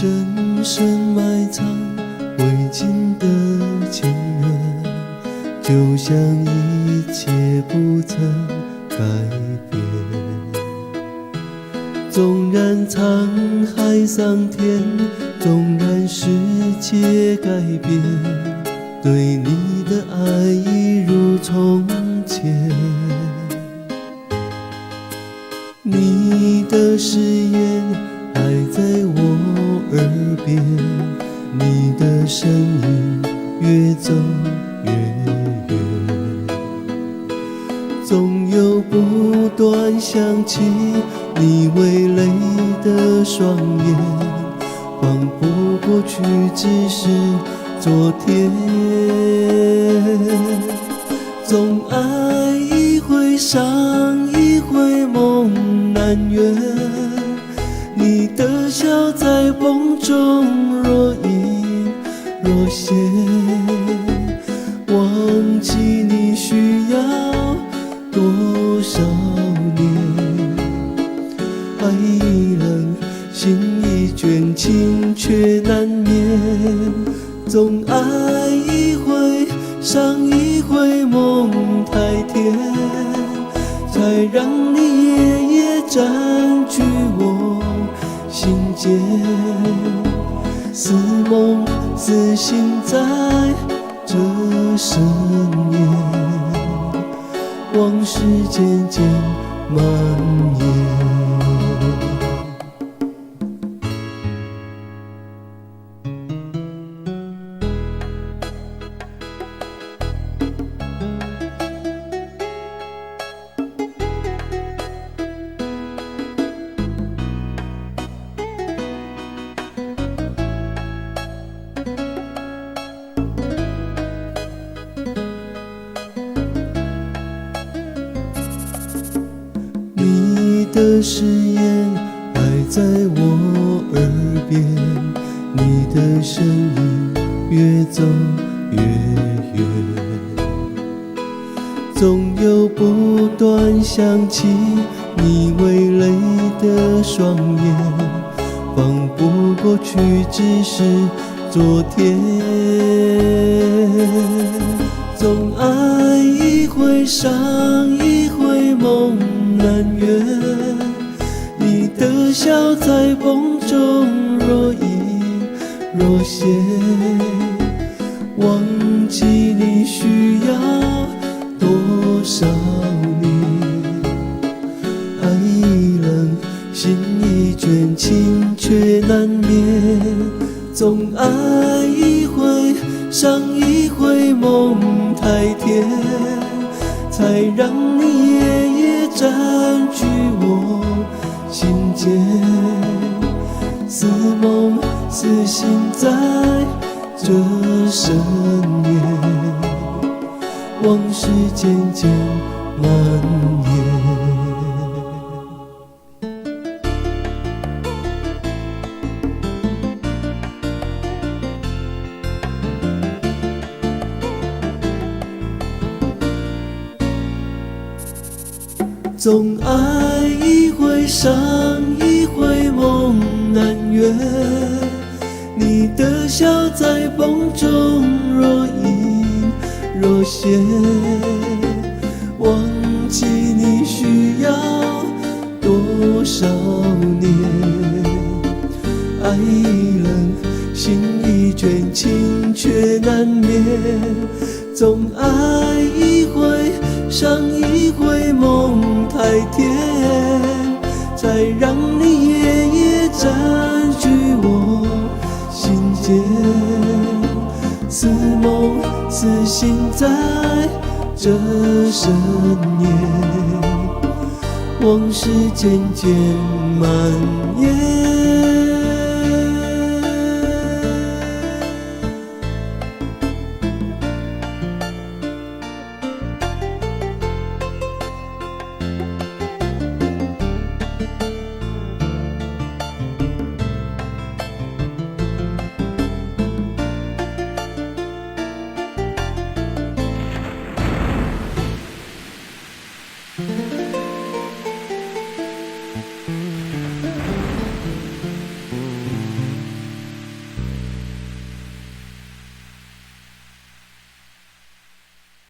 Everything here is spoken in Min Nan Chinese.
深深埋藏未盡的情緣，就像一切不曾改變。縱然滄海桑田，縱然世界改變，對你的愛一如從前。你的誓言還在我耳邊，你的身影越走越遠，總有不斷想起你微淚的雙眼，彷彿過去只是昨天。總愛一回傷一回夢難圓，你的笑在風中若隱若現，忘記你需要多少年？愛已冷，心已倦，情卻難眠。總愛一回傷一回夢太甜，才讓你夜夜佔據我心間，似夢似醒在這深夜，往事漸漸蔓延。你的誓言還在我耳邊，你的身影越走越遠，總有不斷想起你微淚的雙眼，彷彿過去只是昨天。總愛一回傷一回夢難圓，你的笑在風中若隱若現，忘記你需要多少年？愛已冷，心已倦，情卻難眠。總愛一回傷一回夢太甜，才讓你夜夜佔據我心間，似夢似醒在這深夜，往事漸漸蔓延。總愛一回傷一回夢難圓，你的笑在風中若隱若現，忘記你需要多少年？愛已冷，心已倦，情卻難眠。總愛一回傷一回夢太甜，才讓你夜夜佔據我心間，似夢似醒在這深夜，往事漸漸蔓延。